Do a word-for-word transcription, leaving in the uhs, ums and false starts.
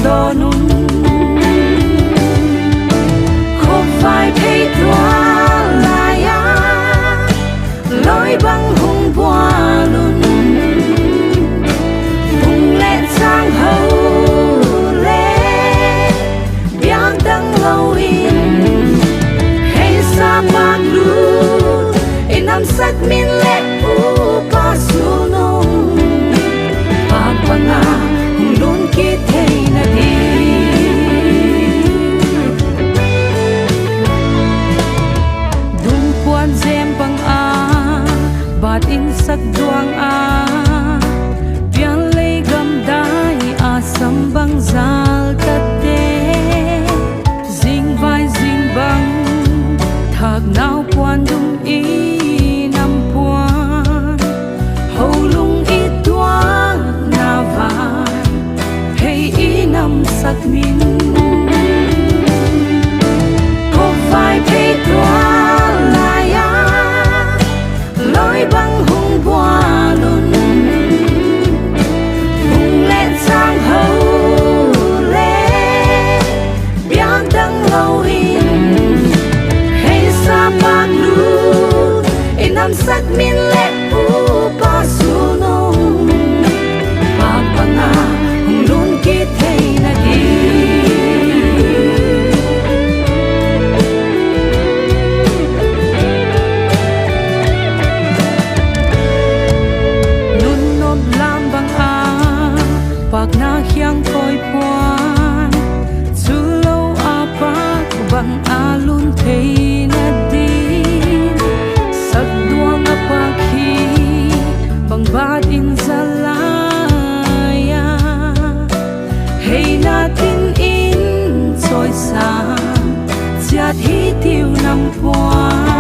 dawn un. Khawk Vaiphei tual lai a, lawi bang hung bual un. Hung leh chang ho le biak dang lo in, heisa pâk lût, i namsak min leh upa sun un. Pâk bang a hung lun kit theina ding, dungpuan zem bang a bat in sak duang a, pian lei gam dai a sam bang zal tate, zingvai zing bang thâk nau puan dung i nam puan, ho lung i tuakna vai, hei i namsak min. Khawk Vaiphei tual lai a, lawi bang hung bual un. Hung leh chang ho le biak dang lo in, heisa pâk lût, i namsak min leh upa sun un. Pâk bang a hung lun kit theina ding, nun nop lam bang a pâkna hiang kawi puan, chu lo a pâk bang a lun theina ding, sak duang a pâk hi bangbat in za lai a, heina tin in chawisa chiat hi tiu nam puan.